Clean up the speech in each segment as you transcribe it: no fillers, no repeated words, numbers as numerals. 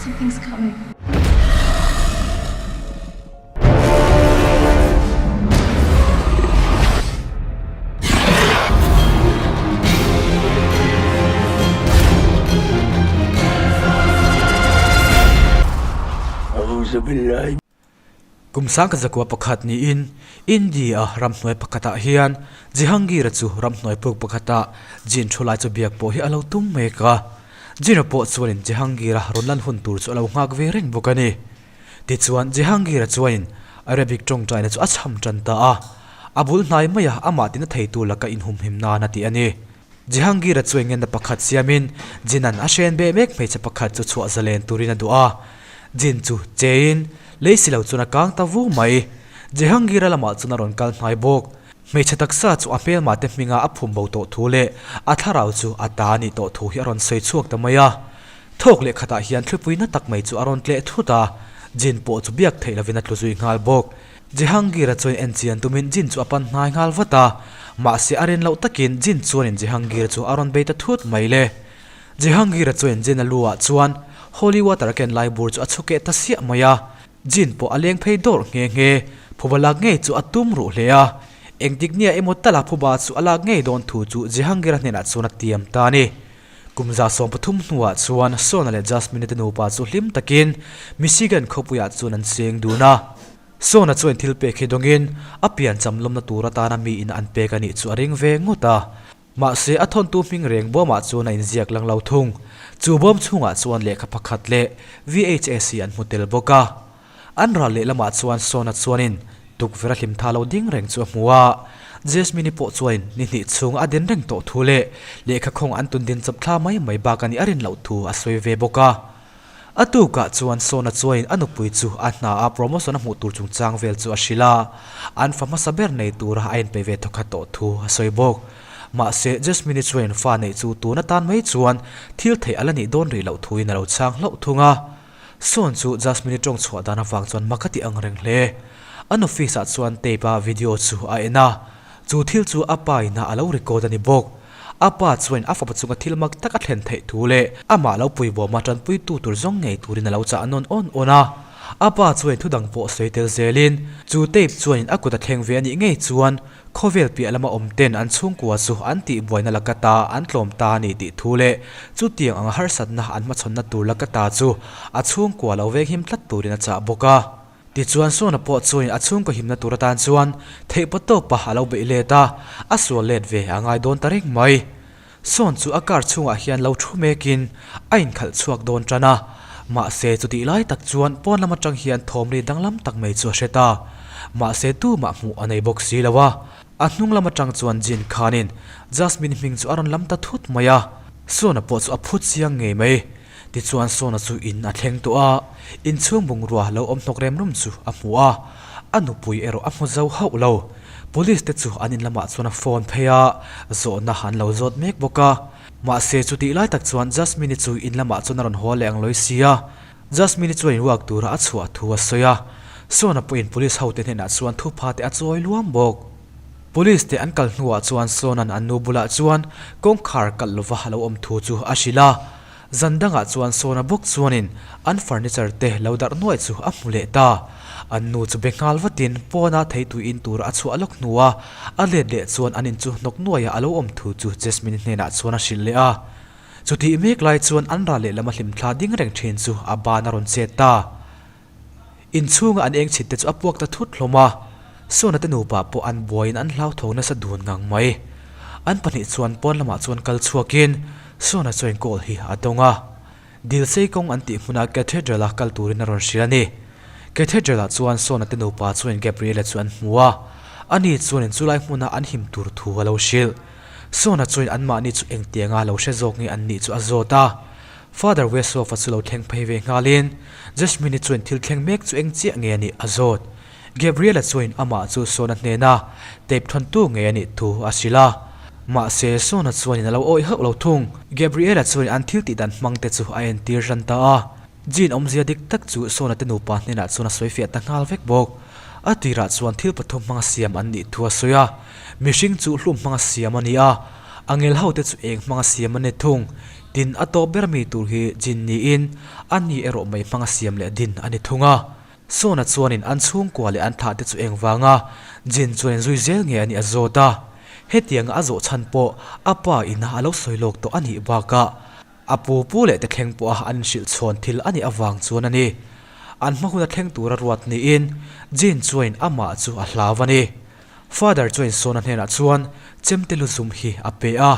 Something's coming. Kum 1901 niin India ramhnuai pakhatah hian Jehangir-a chu ramhnuai puk pakhata Jin thu lai chu biak pawh hi a lo tum mek a. Jin-a pawh chuanin Jehangir-a rawn lan hun tur chu a lo nghak ve reng bawk a ni. Tichuan Jehangir-a chuanin Arabic tawngtaina chu a chham tan ta a, a bul hnai maia amah tina theitu laka inhumhim nan a ti a ni. Jehangir-a chuan ngenna pakhat siamin Jin-a'n a hren beh mek hmeichhe pakhat chu chhuah zalen turin a duh a. Jin chu chein lei si lo chuan a kang ta vu mai. Jehangir-a lamah chuan a rawn kal hnai bawk. Hmeichhe taksa chu a hmelmah te hminga a phum bo tawh thu leh a thlarau chu a ta a nih tawh thu hi a rawn sawi chhuak ta mai a. Thawk leh khatah hian thlipui na tak mai chu a rawn tleh thut a, Jin pawh chu biak theih lovin a tlu zui nghal bawk. Jehangir-a chuan enchian tumin Jin chu a pan hnai nghal vat a, mahse a rin loh takin Jin chuanin Jehangir chu a rawn bei ta thut mai le. Jehangir-a chuan Jin-a lu ah chuan holy water a ken lai bur chu a chhu keh ta siah mai a, Jin pawh a leng phei dawrh nghe nghe, phuba lak ngei chu a tum ruh hle a, engtik nia emaw tala phuba chu a lak ngei dawn thu chu Jehangir-a hnenah chuan a tiam ta a ni. Kum 13 hnuah chuan Sona leh Jasmine te nupa chu hlim takin Michigan khawpuiah chuan an cheng dun a. Sona chuan thil pek hi dawngin a pian cham lawmna tur atana miin an pek a nih chu a ring ve ngawt a. Mahse a thawntu hming reng bawmah chuan a inziak lang lo thung. Chu bawm chhungah chuan lehkha pakhat leh VHS hi an hmu tel bawk a. An ral lehlamah chuan Sona chuanin tukverh a hlim tha lo ding reng chu a hmu a. Jasmine-i pawh chuanin ni hnih chhung a den reng tawh thu leh lehkha khawng an tun din chawp thla mai mai bak a nih a rin loh thu a sawi ve bawk a. A tukah chuan Sona chuanin a nupui chu a hna a promotion a hmuh tur chungchang vel chu a hrilh a, an fa hmasa ber nei tura a inpeih ve thawkhat tawh thu a sawi bawk. Mahse, Jasmine-i chuanin fa neih chu tun atan mai chuan thil theih a la nih dawn rih loh thuin a lo chhang hlauh thung a. Sawn chu Jasmine-i tawng chhuah dan avang chuan mak a ti ang reng hle. An office ah chuan tape a video chu a en a, chu thil chu a pa in a lo record a ni bawk. A pa chuan a fapa chunga thil mak tak a thlen theih thu leh amah lo puibawma tanpuitu tur zawng ngei turin a lo chah nawn awn awn a. A pa chuan thudang pawh sawi tel zelin chu tape chuanin a kut a thleng ve a nih ngei chuan Khawvel piah lama awm ten an chhungkua chu an tihbuaina laka ta an tlawm ta a ni tih thu leh chutiang anga harsatna an hmachhawnna tur laka ta chu a chhungkua lo veng him tlat turin a chah bawk a. Tichuan Sona pawh chuanin a chhungkaw himna tur atan chuan theihpaw tawpa a lo beih let a, a sual let ve a ngai dawn ta reng mai. Sawn chu a car chhungah hian lo thu mekin a inkhalh chhuak dawn tan a, mahse chutih lai tak chuan pawn lam atang hian thawmri danglam tak mai chu a hre ta. Mahse tumah hmuh a nei bawk si lo a, a hnung lam atang chuan Jin khanin Jasmine hming chu a rawn lam ta thut mai a, Sawna pawh chu a phut chiang ngei mai. Tichuan Sawna chu in a thleng tawh a, inchhung bungrua lo awm hnawk rem rum chu a hmu a, a nupui erawh a hmu zo hauh lo. Police te chu an in lamah chuan a phone phei a, zawhna an lo zawt mek bawk a. Mahse chutih lai tak chuan Jasmine-i chu in lamah chuan a rawn haw leh ang lawi si a, Jasmine-i chuan inruak tura a chhuah thu a sawi a, Sawna pawhin police hote hnenah chuan thupha te a chawi luam bawk. Police te an kal hnuah chuan Sawna'n an nu bulah chuan kawngkhar kalh lova a lo awm thu chu a hrilh a. Zan dangah chuan Sawna bawk chuanin an furniture te lo darh nuaih chu a hmu leh ta. An nu chu be nghal vatin pawna theitui in tura a chhuah lawk hnua a let leh chuan an in chu hnawk nuaia a lo awm thu chu Jasmine hnenah chuan a hrilh leh a. Chutih mek lai chuan an ral lehlam a hlimthla ding reng thin chu a ban a rawn chet ta. Inchhunga an eng chhit te chu a puak ta thut hlawm a, Sona te nupa pawh an buaiin an hlauthawng nasa dun ngang mai. An pahnih chuan pawn lamah chuan kal chhuakin Sona chuan call hi a dawng a. Dilsei kawng an tih hmuna Cathedral a kal turin a rawn hrilh a ni. Cathedral ah chuan Sona te nupa chuan Gabriela chu an hmu a, ani chuanin chulai hmuna an him tur thu a lo hrilh. Sona chuan anmahni chu engtianga lo hre zawk nge an nih chu a zawt a. Father Westhoff-a chu lo thleng phei ve nghalin, Jasmine-i chuan thil thleng mek chu eng chiah nge a nih a zawt. Gabriel-a chuan amah chu Sona hnena tape thawntu ngei a nih thu a hrilh a. Mahse, Sona chuanin a lo awih hauh lo thung. Gabriel-a chuan an thil tih dan hmangte chu a entir hran ta a. Jean awmzia dik tak chu Sona te nupa hnenah chuan a sawi fiah ta nghal vek bawk. A tirah chuan thil pathum hmanga siam an nih thu a sawi a. Mihring chu hlum hmanga siam a ni a, angel hote chu eng hmanga siam an ni thung. Tin, a tawp ber mi tur hi Jin niin a ni erawh mei hmanga siam leh din a ni thung a. Sona chuanin an chhungkua leh an thlah te chu engvanga Jin chuanin zui zel nge a nih a zawt a. Hetianga a zawh chhan pawh a pa ina a lo sawi lawk tawh a nih bakah a pu pu leh te thleng pawha an inhrilh chhawn thil a nih avang chuan a ni. An hma huna thleng tura ruat niin Jin chuanin amah chu a hlau a ni. Father chuanin Sona hnenah chuan chemte lu zum hi a pe a,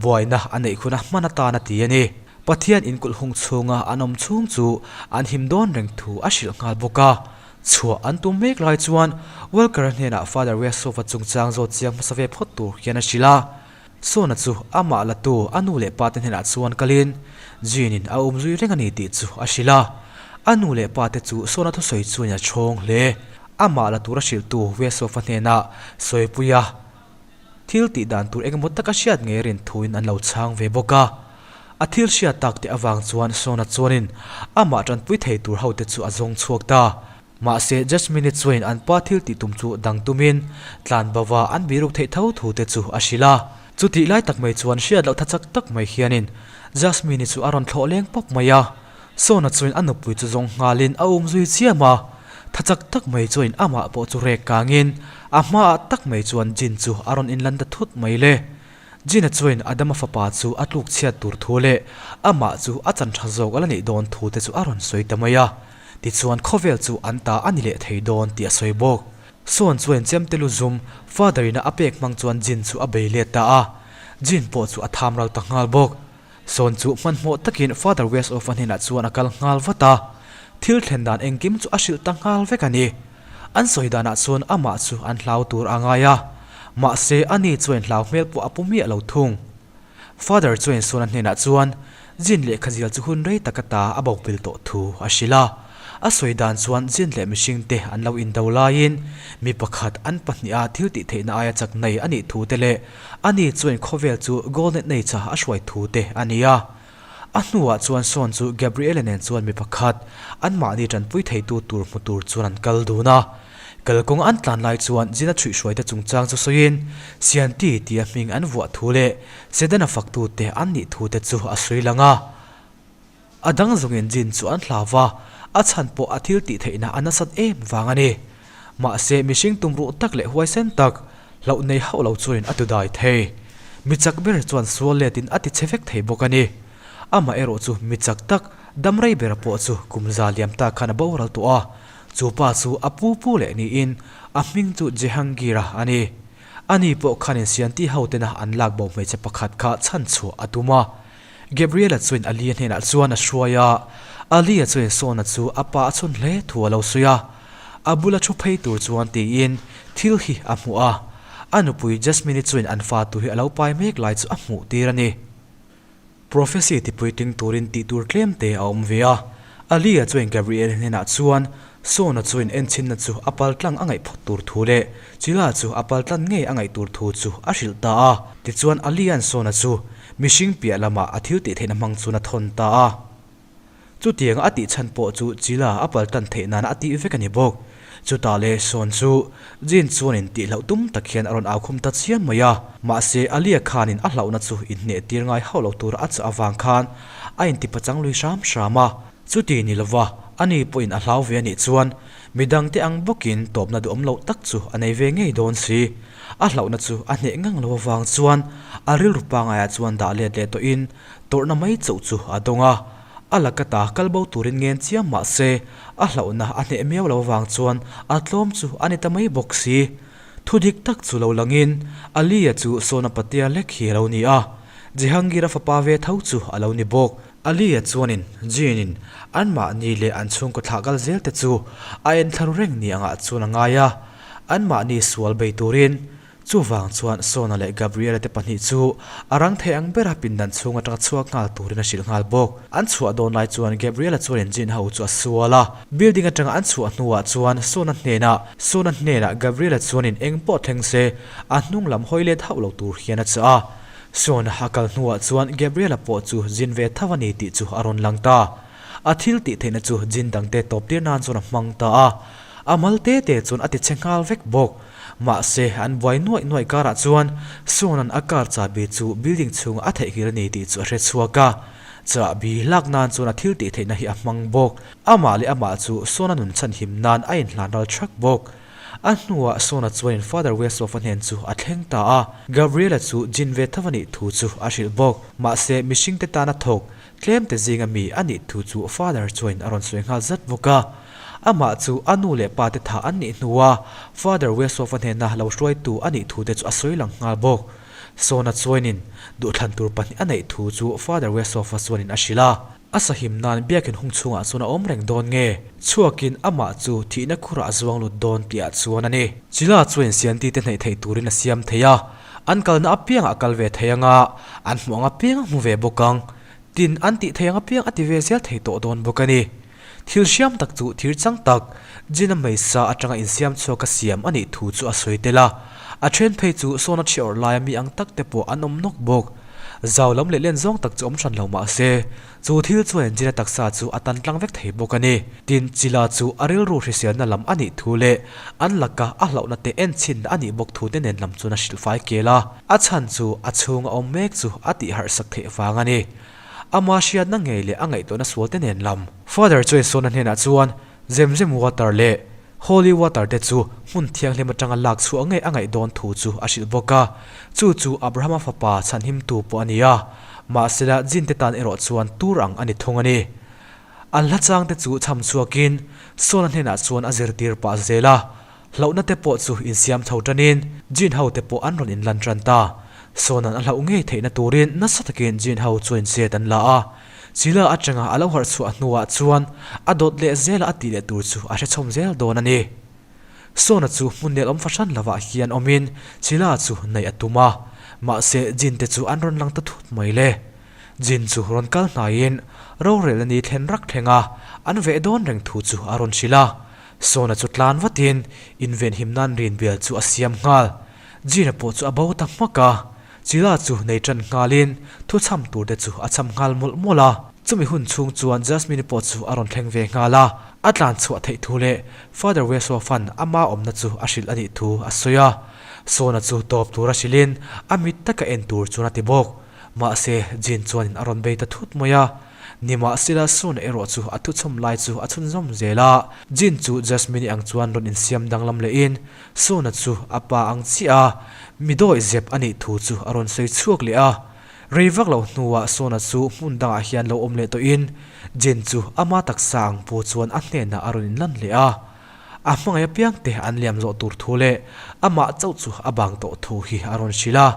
buaina a neih hun a hman atan a ti a ni. Pathian inkulh hung chhunga an awm chhung chu an him dawn reng thu a hrilh nghal bawk a. Chhuah an tum mek lai chuan Walker-a hnenah Father Westhoff-a chungchang zawt chiang hmasa ve phawt tur hian a hrilh a. Sona chu amah latu a nu leh pate hnenah chuan kalin Jean-in a awm zui reng a ni tih chu a hrilh a. A nu leh pate chu Sona thusawi chuan a chhawng hle. Amah la tura hrilhtu Westhoff-a hnenah sawipui a. Thil tih dan tur engemaw taka hriat ngei rin thuin an lo chhang ve bawk a. A thil hriat tak te avang chuan Sona chuanin amah tanpui thei tur ho te chu a zawng chhuak ta. Mahse Jasmine-i chuanin an pa thil tih tum chu dang tumin tlan bova an biruk theih tho thu te chu a hrilh a. Chutih lai tak mai chuan hriat loh tha chak tak mai hianin Jasmine-i chu a rawn thlawh leng pawp mai a. Sona chuan a nupui chu zawng nghalin a um zui chiam a, tha chak tak mai chuan amah pawh chu rek kangin a hmaah tak mai chuan Jin chu a rawn inlan ta thut mai le. Jin-a chuan Adama fapa chu a tluk chhiat tur thu leh amah chu a chan tha zawk a la neih dawn thu te chu a rawn sawi ta mai a, tichuan khawvel chu an ta a ni leh thei dawn tih a sawi bawk. Sawn chuan chemte lu zum Father-ina a pek hmang chuan Jin chu a bei let ta a, Jin pawh chu a tham ral ta nghal bawk. Sawn chu hmanhmawh takin Father Westhoff-a hnenah chuan a kal nghal vat a, thil thlen dan engkim chu a hrilh ta nghal vek a ni. An sawi danah chuan amah chu an hlau tur a ngai a, mahse ani chuan hlau hmel pawh a pu miah lo thung. Father chuan Sawna hnenah chuan Jin lehkha zial chu hun rei tak ata a bo pil tawh thu a hrilh a. A sawi dan chuan Jin leh mihringte an lo indo laiin mi pakhat an pahniha thil tih theihna aia chak nei a nih thu te leh Ani chuan khawvel chu Golden Age-a a hruai thu te a ni a. A hnuah chuan Sean chu Gabriela nen chuan mi pakhat, anmahni tanpui theitu tur hmu tur chuan an kal dun a. Kalkawng an tlan lai chuan Gina chhuihhruaite chungchang chu sawiin, Sianti tia hming an vuah thu leh Sedana faktute an nih thu te chu a sawi lang a. A dang zawngin Jin chu an hlau va, a chhan pawh a thil tih theihna a nasat em vang a ni. Mahse, mihring tumruh tak leh huaisen tak, hlauh nei hauh lo chuanin a tudai thei. Mi chak ber chuan sual letin a ti che vek thei bawk a ni. Amaherawh chu mi chak tak, dam rei bera pawh chu kum za liam ta khan a boral tawh a. Chu pa chu a pu pu leh niin a hming chu Jehangir-a a ni. Ani pawh khanin Sianti ho tena an lak bo hmeichhe pakhat kha chhanchhuah a tum a. Gabriela chuan Ali-a hnenah chuan a hruai a, Ali-a chuan Sona chu a pa a chhun hle thu a lo sawi a. A bula thu phei tur chuan tiin thil hi a hmuh a, a nupui Jasmine-i chuan an fa tur hi a lo pai mek lai chu a hmuh tir a ni. Prophecy tipuitling turin tih tur tlem te a awm ve a, Ali-a chuan Gabriela hnenah chuan Sona chuan enchinna chu a paltlang a ngaih phawt tur thu leh Chila chu a paltlan ngei a ngaih tur thu chu a hrilh ta a. Tichuan Ali-a'n Sona chu Mihring piah lamah a thil tih theihna hmang chuan a thawn ta a. Chutianga a tih chhan pawh chu Chila a paltan theih nana a tih vek a ni bawk. Chutah leh Sawn chu Jin chuanin tih hlauh tum tak hian a rawn au khum ta chiam mai a. Mahse Alia khanin a hlauhna chu inhneh tir ngai hauh lo tura a chah avang khan a intipachang lui hram hram a. Chuti ni lova ani pawhin a hlau ve a nih chuan midangte ang bawkin tawpna duhawm loh tak chu a nei ve ngei dawn si. A hlauhna chu a hneh ngang lo avang chuan a rilru pangaiah chuan dah let leh tawhin tawrhna mai chauh chu a dawng a. A laka ta kal bo turin ngen chiam mah se a hlauhna a hneh miau lo avang chuan a tlawm chu a ni ta mai bawk si. Thu dik tak chu lo langin Aliya chu Sona Patia lek hi a lo ni a, Jehangir-a fapa ve tho chu a lo ni bawk. Aliya chuanin Jean-in anmahni leh an chhungkaw thlah kal zel te chu a enthla ru reng ni angah chuan a ngai a. Anmahni sual bei turin. Chuvang chuan Sona leh Gabriela te pahnih chu a rang thei ang bera pindan chhung atanga chhuak nghal turin a hrilh nghal bawk. An chhuah dawn lai chuan Gabriela chuan engine ho chu a sual a. Building atanga an chhuah hnuah chuan Sona hnenah Sona hnenah Gabriela chuanin eng pawh thleng se a hnung lam hawi let hauh lo tur hian a chah a. Sona a kal hnuah chuan Gabriela pawh chu zin ve tho a ni tih chu a rawn lang ta. A thil tih theihna chu zin dangte tawp tir nan chuan a hmang ta a. A mal te te chuan a ti chhe nghal vek bawk. Mahse, an buai nuaih nuaih karah chuan Sean-a'n a car chahbi chu building chhungah a theihnghilh a ni tih chu a hre chhuak a. Chahbi lak nan chuan a thil tih theihna hi a hmang bawk. Amah leh amah chu Sean-a nun chhanhim nan a inhlan ral thak bawk. A hnuah Sean-a chuanin Father Westhoff-a hnen chu a thleng ta a. Gabriel-a chu jin ve tho a nih thu chu a hrilh bawk. Mahse, mihringte tana thawk Tlemte zinga mi a nih thu chu Father chuain a rawn sawi nghal zat bawk a. Amah chu a nu leh pa te tha an nih hnua Father Westhoff-a hnena lo hruaitu a nih thu te chu a sawi lang nghal bawk. Sawna chuainin duhthlan tur pahnih a neih thu chu Father Westhoff-a chuanin a hrilh a. A sahim nan biakin hung chhungah chuan a awm reng dawn nge? Chhuakin amah chu thihna khurah a zuang lut dawn tihah chuan a ni. Chila chuain Sianti te hnaih theih turin a siam thei a. An kalna apiangah a kal ve thei anga, an hmuh ang apiang a hmu ve bawk ang. Tin, an tih thei ang apiang a ti ve zel thei tawh dawn bawk a ni. Thil hriam tak chu thir chang tak, Gina hmeisa atanga insiam chhuak a siam a nih thu chu a sawi tel a. A then phei chu sawn a thi awrh laia mi ang tak te pawh an awm nawk bawk. Zau lam leh len zawng tak chu awm hran lo mah se, Chu thil chuan Gina taksa chu a tan tlang vek thei bawk a ni. Tin, Chila chu a rilru hriselna lam a nih thu leh an laka a hlauhna te en chhinna a nih bawk thu te nen lam chuan a hrilh fai kel a. A chhan chu a chhunga awm mek chu a tih harh sak theih vang a ni. Ama hriatna ngei leh a ngaihtuahna sual te nen lam. Father chuan Sona hnenah chuan Zemzem water leh Holy water te chu hmun thianghlim atanga lak chhuah ngei a ngaih dawn thu chu a hrilh bawk a, chu chu Abrahama fapa chhanhimtu pawh a ni a, mahsela Jin te tan erawh chuan tur ang a ni thung a ni. An hla chang te chu chham chhuakin Saul-a hnenah chuan a zirtir pah zel a, hlauhna te pawh chu insiam chho tanin Jin ho te pawh an rawn inlan tan ta. Saul-a'n a hlauh ngei theihna turin nasa takin Jin ho chuan chet an la a, Chila atanga a lo harh chhuah hnuah chuan a dawt leh zela a tih leh tur chu a hre chhawm zel dawn a ni. Sawna chu hmun nel awm fahran lovah hian awmin Chila chu neih a tum a, mahse Jin te chu an rawn lang ta thut mai le. Jin chu rawn kal hnaiin rorelna ni thlen rak thleng a, an veh dawn reng thu chu a rawn hrilh a. Sawna chu tlan vatin invenhim nan rinbial chu a siam nghal. Jin-a pawh chu a bo ta hmak a. Chila chu nei tan nghalin thu chham tur te chu a chham nghal mawlh mawlh a. Chumi hun chhung chuan Jasmine-i pawh chu a rawn thleng ve nghal a. A tlan chhuah theih thu leh Father Wesofan ama awmna chu a hrilh a nih thu a sawi a. Sawna chu tawp tura hrilhin a mit taka en tur chuan a ti bawk. Mahse, Jean chuanin a rawn bei ta thut mai a. Nimahsela Sawna erawh chu a thuchhawm lai chu a chhunzawm zel a. Jean chu Jasmine-i ang chuan rawn insiam danglam lehin Sawna chu a pa ang chiah a, mi dawi zep a nih thu chu a rawn sawi chhuak leh a. Rei vak loh hnuah Sawna chu hmun dangah hian lo awm leh tawhin Jane chu ama taksa ang pu chuan a hnenah a rawn inlan leh a. A hmangaih apiang te an liam zawh tur thu leh amah chauh chu a bang tawh thu hi a rawn hrilh a.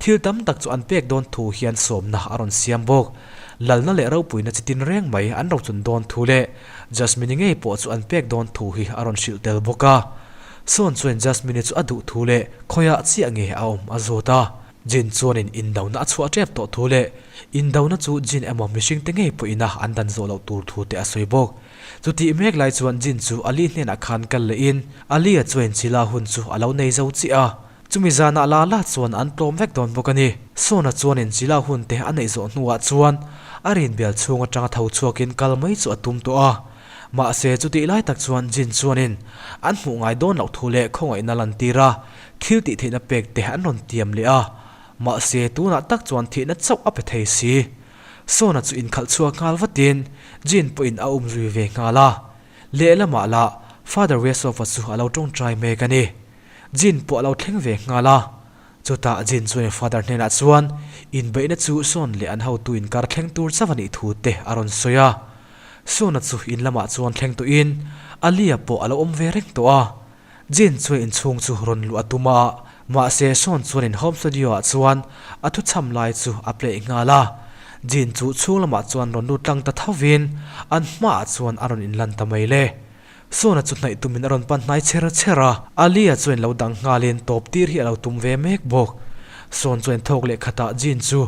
Thil tam tak chu an pek dawn thu hian sawmna a rawn siam bawk. Lalna leh ropuina chi tin reng mai an rochun dawn thu leh Jasmine-i ngei pawh chu an pek dawn thu hi a rawn hrilh tel bawk a. Sawn chuan Jasmine-i chu a duh thu leh khawiah chiah nge a awm a zawt a. Jin chuanin indona a chhuah tep tawh thu leh indona chu Jin emaw mihringte ngei pawhin a an dan zawh loh tur thu te a sawi bawk. Chutih mek lai chuan Jin chu Ali hnenah khan kal lehin Ali-a chuan Chila hun chu a lo nei zo chiah a. Chumi zanah la la chuan an tlawm vek dawn bawk a ni. Sawna chuanin Chila hun te a neih zawh hnuah chuan a rinbial chhung atanga tho chhuakin kal mai chu a tum tawh a. Mahse chutih lai tak chuan Jin chuanin an hmuh ngai dawn loh thu leh khawngaihna lantir a, thil tih theihna pek te an rawn tiam leh a. Mahse tunah tak chuan thihna chauh a pe thei si. Sawna chu inkhalh chhuak nghal vatin Jin pawhin a umzui ve nghal a. Lehlamah lah Father Wesova chu a lo tawngtai mek a ni. Jin pawh a lo thleng ve nghal a. Chutah Jin chuan Father hnenah chuan inbeihna chu Sawn leh an hotu inkar thleng tur chauh a nih thu te a rawn sawi a. Sawna chu in lamah chuan thleng tawhin Alia pawh a lo awm ve reng tawh a. Jin chuan inchhung chu rawn luh a tum a, mahse Sawn chuan in home studio ah chuan a thuchham lai chu a play nghal a. Jin chu chhung lamah chuan rawn lut tlang ta thovin an hmaah chuan a rawn inlan ta mai le. Sawna chu hnaih tumin a rawn pan hnai chher chher a, Alia chuan lo dang nghalin tawp tir hi a lo tum ve mek bawk. Sawn chuan thawk leh khatah Jin chu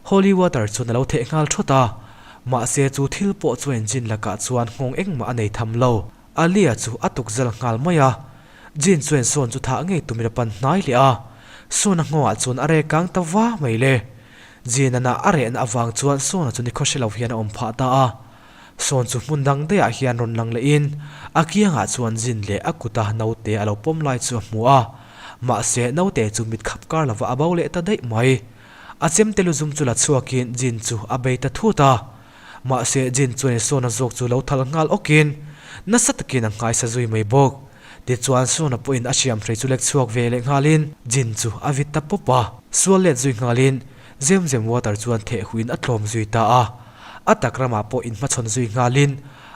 holy water chuan a lo theh nghal thawt a, mahse chu thil pawh chuan Jin lakah chuan nghawng engmah a nei tham lo. Alia chu a tuk zal nghal mai a, Jin chuan Sawn chu thah ngei tumin a pan hnai leh a, Sawna nghawngah chuan a reh kang ta va mai le. Jin-a nah a rehna avang chuan Sawna chu nikhaw hre lo hian a awm phah ta a. Sawn chu hmun dang daihah hian rawn lang lehin a kiangah chuan Jin leh a kuta naute a lo pawm lai chu a hmu a. Mahse, naute chu mit khap kar lova a bo leh ta daih mai. A chemte lu zum chu la chhuakin Jin chu a bei ta thut a. Mahse, Jin chuan Sona zawk chu lo thal nghal awkin nasa takin a nghaisa zui mai bawk. Tichuan, Sona pawhin a hriamhrei chu lek chhuak ve leh nghalin Jin chu a vit ta pawp a. Sual let zui nghalin Zem Zem Water chuan theh huiin a tlawm zui ta a. A tak ramah pawh inhmachhawn zui nghalin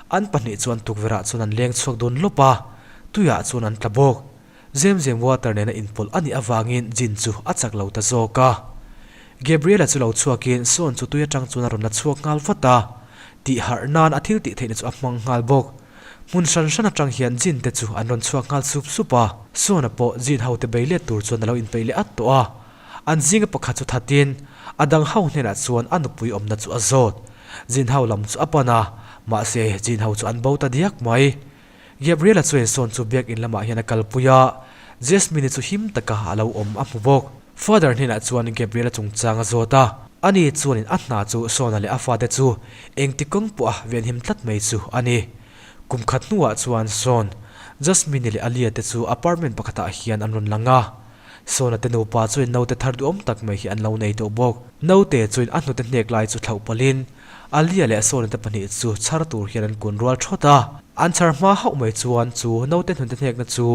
an pahnih chuan tukverhah chuan an leng chhuak dawn lawp a, tuiah chuan an tla bawk. Zem Zem Water nena inpawlh a nih avangin Jin chu a chak lo ta zawk a. Gabriela chu lo chhuakin Sean chu tui atang chuan a rawn la chhuak nghal vat a, tih harh nan a thil tih theihna chu a hmang nghal bawk. Hmun hran hran atang hian Jin te chu an rawn chhuak nghal sup sup a, Sean-a pawh Jin ho te bei let tur chuan a lo inpeih leh at tawh a. An zinga pakhat chu thatin a dang ho hnenah chuan a nupui awmna chu a zawt. Jin ho lam chu a pan a, mahse Jin ho chu an bo ta diak mai. Gabriela chuan Sean chu biakinn lamah hian a kalpui a, Jasmine-i chu him taka a lo awm a hmu bawk. Father hnenah chuan Gabriela chungchang a zawt a, ani chuanin a hna chu Sean-a leh a fate chu engti kawng pawh a venhim tlat mai chu a ni. Kum khat hnuah chuan Sean, Jasmine-i leh Alia te chu apartment pakhatah hian an rawn lang a. Sean-a te nupa chuan naute thar duhawm tak mai hi an lo nei tawh bawk. Naute chuan a hnute hnek lai chu thlauh palhin Alia leh Sona te pahnih chu chhar tur hian an kun rual thawt a. An chhar hma hauh mai chuan chu naute hnute hnekna chu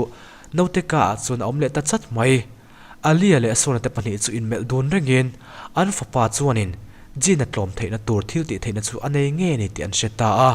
naute ka ah chuan a awm leh ta chat mai. Alia leh Sona te pahnih chu inmelh dun rengin an fapa chuanin Jin-a tlawm theihna tur thil tih theihna chu a nei ngei a ni tih an hre ta a.